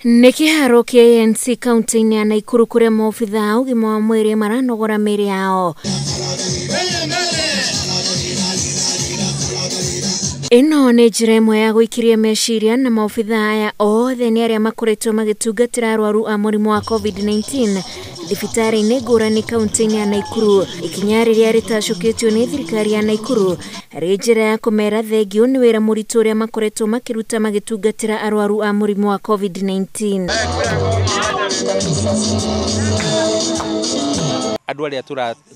Nĩ kĩharo kĩa ANC kaunti-inĩ ya Nakuru kũrĩa maobithaa a ũgima wa mwĩrĩ maranogora mĩĩrĩ yao. Ĩno nĩ njĩra ĩmwe ya gũikĩria meciria na maobithaa aya othe nĩ arĩa makoretwo magĩtungatĩra arwaru a mũrimũ wa COVID-19 thibitarĩ-inĩ ngũrani kaunti-inĩ ya Nakuru. Ikinya rĩrĩa rĩtacũkĩtio nĩ thirikari ya Nakuru harĩ njĩra ya kũmera thengio nĩ wĩra mũritũ ũrĩa makoretwo makĩruta magĩtungatĩra arwaru a mũrimũ wa COVID-19. Andũ arĩa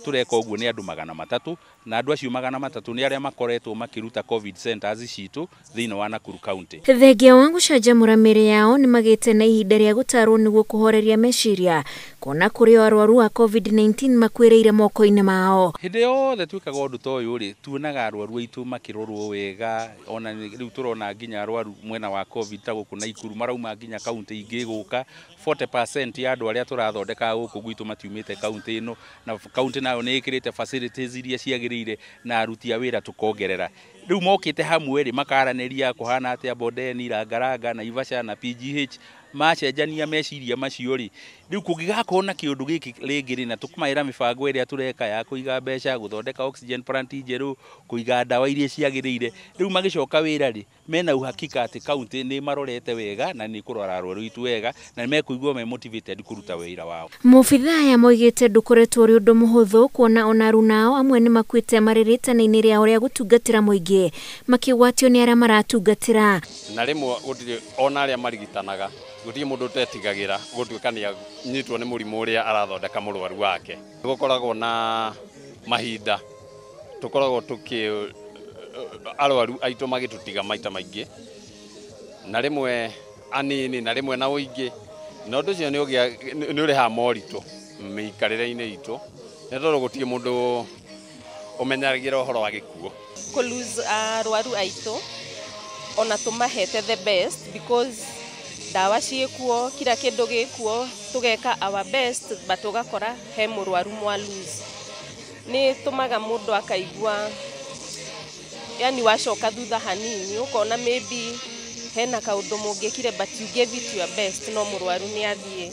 tũreka ũguo nĩ andũ 300 na andũ acio 300 nĩ arĩa makoretwo makĩruta COVID centers citũ thĩinĩ wa Nakuru County. Thengia wa gũcanjamũra mĩĩrĩ yao nĩ magĩte na ihinda rĩa gũtarwo nĩguo kũhoreria meciria kuona kũrĩ o arwaru a COVID-19 makuĩrĩire moko-inĩ mao. Hĩndĩ yothe twĩkaga ũndũ ta ũyũ rĩ, tuonaga arwaru aitũ makĩrorwo wega, ona rĩu tũrona nginya arwaru mwena wa COVID ta gũkũ Nakuru marauma nginya kaunti ingĩ gũka. 40% ya andũ arĩa tũrathondeka gũkũ gwitũ matiumĩte kaunti ĩno, na kaunti nayo nĩ ĩkĩrĩte facilities iria ciagĩrĩire na aruti a wĩra tũkongerera. Rĩu mokĩte hamwe rĩ, makaranĩria kũhana atĩa Bondeni, Langalanga, Naivasha na PGH, macenjania meciria macio rĩ, rĩu kũngĩgakorwo na kĩũndũ gĩkĩ rĩngĩ rĩ, na tũkũmaĩra mĩbango ĩrĩa tũreka ya kũiga mbeca, gũthondeka oxygen plant njerũ, kũiga ndawa iria ciagĩrĩire, rĩu magĩcoka wĩra rĩ, mena uhakika atĩ kaunti nĩ marorete wega na nĩ kũrora arwaru aitũ wega na nĩ mekũigua me motivated kũruta wĩra wao. Maobithaa aya moigĩte ndũkoretwo ũrĩ ũndũ mũhũthũ kuona ona aruna ao amwe nĩ makuĩte marĩ rĩtana-inĩ rĩao rĩa gũtungatĩra mũingĩ makĩgwatio nĩ arĩa maratungatĩra. Na rĩmwe gũtirĩ ona arĩa marigitanaga, gũtirĩ mũndũ ũtetigagĩra gũtuĩka nĩ anyitwo nĩ mũrimũ ũrĩa arathondeka mũrwaru wake. Gũkoragwo na mahinda tũkoragwo tũkĩ arwaru aitũ magĩtũtiga maita maingĩ, na rĩmwe anini na rĩmwe na ũingĩ, na ũndũ ũcio nĩ ũrehaga moritũ mĩikarĩre-inĩ itũ, nĩ tondũ gũtirĩ mũndũ ũmenyagĩra ũhoro wa gĩkuũ. Kũ lose arwaru aitũ ona tũmahete the best because ndawa ciĩkuo, kila kĩndũ gĩkuo, tũgeka our best but ũgakora he mũrwaru mwa lose. Nĩ tũmaga mũndũ akaigua yani wacoka thutha hanini, ũkona maybe hena kaũndũ mũngĩkire but you gave it your best, no mũrwaru nĩ athiĩ.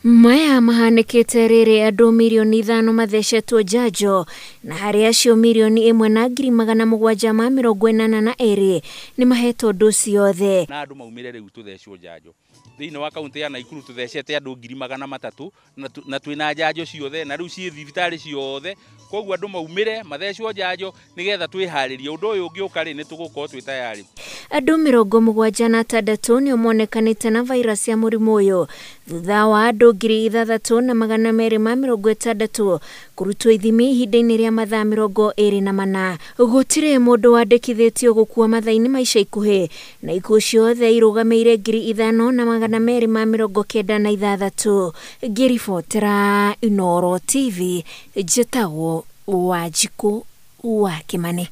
Maya mahanĩkĩte rĩrĩ andũ 5 mirioni mathecetwo njanjo na harĩ acio 1,782,000 nĩ mahetwo ndoci yothe. Na andũ maumĩre rĩu tũthecwo njanjo thĩinĩ wa kaunti ya Nakuru, tũthecete andũ 300,000 na twĩna njanjo ciothe na rĩu ciĩ thibitarĩ ciothe, koguo andũ maumĩre mathecwo njanjo nĩgetha twĩharĩrie ũndũ ũyũ ũngĩũka rĩ, nĩ tũgũkorwo twĩ tayari. Andũ 76 nĩo monekanĩte na virus ya mũrimũ ũyũ thutha wa andũ 6,260 kũrutwo ithimi ihinda-inĩ rĩa mathaa 24. Gũtirĩ mũndũ wandĩkithĩtio gũkua mathaa-inĩ ma ica ikuhĩ na ikuũ ciothe irũgamĩire 5,296. Ngĩribotera Inooro TV, njĩtagwo Wanjikũ wa Kĩmani.